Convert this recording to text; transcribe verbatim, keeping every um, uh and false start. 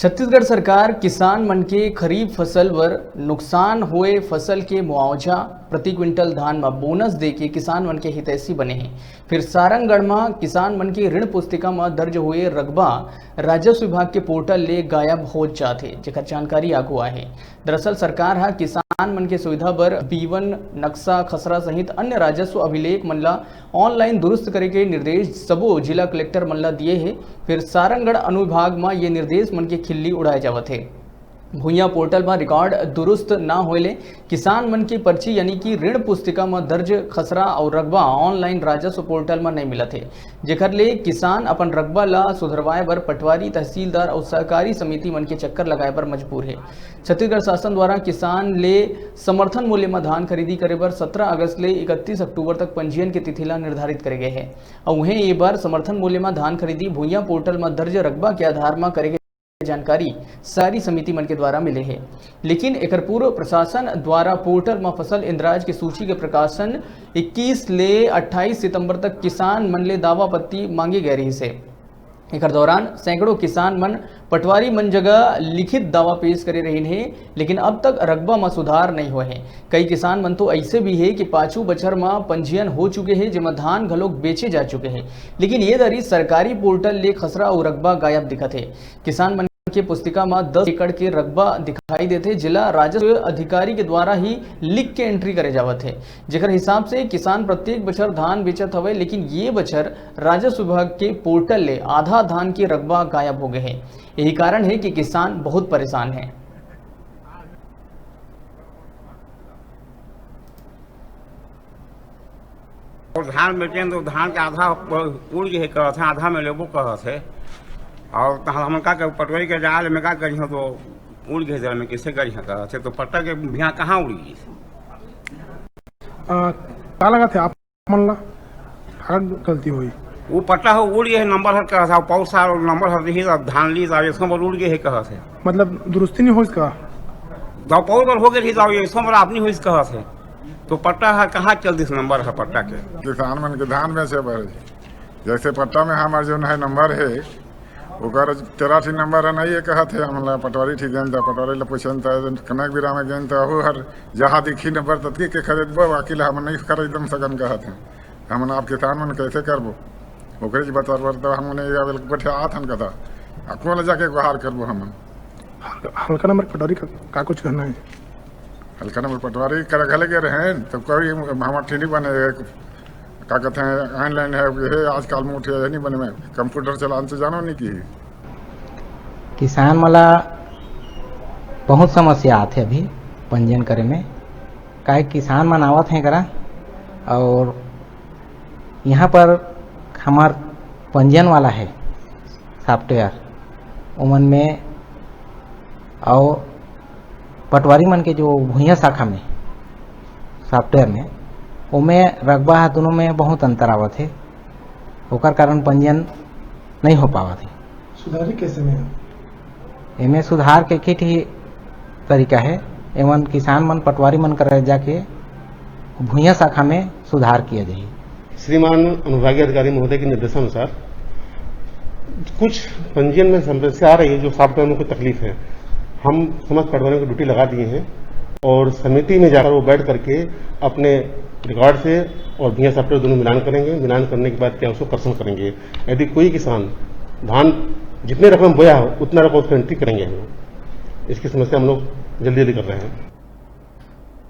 छत्तीसगढ़ सरकार किसान मन के खरीफ फसल बर नुकसान होए फसल के मुआवजा, प्रति क्विंटल धान म बोनस दे के किसान मन के हितैषी बने हे। फिर सारंगढ़ म किसान मन के ऋण पुस्तिका म दर्ज होए रकबा राजस्व विभाग के पोर्टल ले गायब हो जात हे, जेकर जानकारी आगू आए हे। दरअसल सरकार ह किसान मन के सुविधा बर B one नक्शा, खसरा सहित अन्य राजस्व अभिलेख मन ला ऑनलाइन दुरुस्त करे के निर्देश सबो जिला कलेक्टर मन ला दिए हे। फिर सारंगढ़ अनुविभाग म ये निर्देश मन के खिल्ली उड़ाए जावत हे। भुइयां पोर्टल म रिकॉर्ड दुरुस्त न होए ले किसान मन के पर्ची यानी कि ऋण पुस्तिका म दर्ज खसरा अउ रकबा ऑनलाइन राजस्व पोर्टल म नइ मिलत हे, जेकर ले किसान अपन रकबा ला सुधरवाए बर पटवारी, तहसीलदार अउ सहकारी समिति मन के चक्कर लगाए बर मजबूर हे। छत्तीसगढ़ शासन द्वारा किसान ले समर्थन मूल्य म धान खरीदी करे बर सत्रह अगस्त ले इकतीस अक्टूबर तक पंजीयन के तिथि ला निर्धारित करे गए हे। अउ उहें, ये बार समर्थन मूल्य म धान खरीदी भुइयां पोर्टल म दर्ज रकबा के आधार म करे के जानकारी सहकारी समिति मन के द्वारा मिले हे। लेकिन एकर पूर्व प्रशासन द्वारा पोर्टल म फसल इंद्राज के सूची के प्रकाशन इक्कीस ले अट्ठाईस सितंबर तक किसान मन ले दावा पत्ती मांगे गए रहिस हे। एकर दौरान सैकड़ों किसान मन पटवारी मन जगह लिखित दावा पेश करे रहिन हे, लेकिन अब तक रकबा म सुधार नइ होए हे। कई किसान मन तो अइसे भी हे कि पाछू बछर म पंजीयन हो चुके हे, जेमा धान घलोक बेचे जा चुके हे, लेकिन ये दरी सरकारी पोर्टल ले खसरा अउ रकबा गायब दिखत हे। किसान मन के पुस्तिका म दस एकड़ के रकबा दिखाई देथे, जेला राजस्व अधिकारी के द्वारा ही लिख के एंट्री करे जावत हे, जेकर हिसाब से किसान प्रत्येक बछर धान बेचत हवय, लेकिन ये बछर राजस्व विभाग के पोर्टल ले आधा धान के रकबा गायब हो गए हे। यही कारण हे कि किसान बहुत परेशान हे। और धान बेचेन तो धान के आधा उड़ गे हे कहत हे, आधा में लेबो कहत हे। और तो हमन का करूँ, पटवारी के जाल में का करिहूँ, तो उड़ गे जल में, कैसे करिहूँ कहत हे, तो पट्टा के बिहान कहाँ उड़ गे? आ, का लगत हे आप मन ला? का गलती होई? वो पट्टा हो उड़ गे हे, नंबर हर कहत हे, पौर साल नंबर हर रही, अब धान ली, अब एक सौ बार उड़ गे हे कहत हे। मतलब दुरुस्ती नहीं होइस का? दो पौर बार हो गए रही, अब एक सौ बार आप नहीं होइस कहत हे। तो पट्टा ह कहाँ चल दिस नंबर ह पट्टा के? किसान मन के धान बेचे बर, जैसे पट्टा में हमार जोन है नंबर है, ओकर तेरह ठी नंबर है, नहीं ये कहत है, हमन ला पटवारी ठी देन त, पटवारी ला पूछन त, कनक बिरा में गेन त, ओहू हर जहाँ दिखी नंबर ततकी के खरीदबो, बाकी ला हमन नहीं खरीदम सकन कहत है। हमन आप किसान मन कैसे करबो? ओकरे जी बता बर त हमन ये बैठे आत हन कदा, आ कोन ला जाके गुहार करबो हमन? हल्का नंबर पटवारी का, का कुछ कहना है? हल्का नंबर पटवारी कर घले गए रहे, तो कोई हमार ठी नहीं बने, का कहते हैं, ऑनलाइन है, ये आजकल में उठे, ये नहीं बने में, कंप्यूटर चलान से जानो नहीं की। किसान मन ला बहुत समस्या आथे अभी पंजीयन करे में, काहे किसान मन आवत हैं करा, और यहाँ पर हमार पंजीयन वाला है सॉफ्टवेयर, ओमन में, और पटवारी मन के जो भुइयां शाखा में सॉफ्टवेयर में, ओमे रकबा ह दोनों में बहुत अंतर आवत हे, ओकर कारण पंजीयन नहीं हो पावत हे। सुधारी कैसे में? एमे सुधार के एक ही तरीका है, एमन किसान मन पटवारी मन कर जाके भुइयां शाखा में सुधार किया जाही। श्रीमान अनुभागीय अधिकारी महोदय के निर्देशानुसार कुछ पंजीयन में समस्या आ रही है, जो सॉफ्टवेयर में कोई तकलीफ है, हम समस्त पटवारियों को ड्यूटी लगा दिए हैं और समिति में जाकर वो बैठ करके अपने रिकॉर्ड से और भुइयां सॉफ्टवेयर दोनों मिलान करेंगे। मिलान करने के बाद क्या उसको करेक्शन करेंगे। यदि कोई किसान धान जितने रकबा में बोया हो, उतना रकबा उसको एंट्री करेंगे हम लोग। इसकी समस्या हम लोग जल्दी जल्दी कर रहे हैं।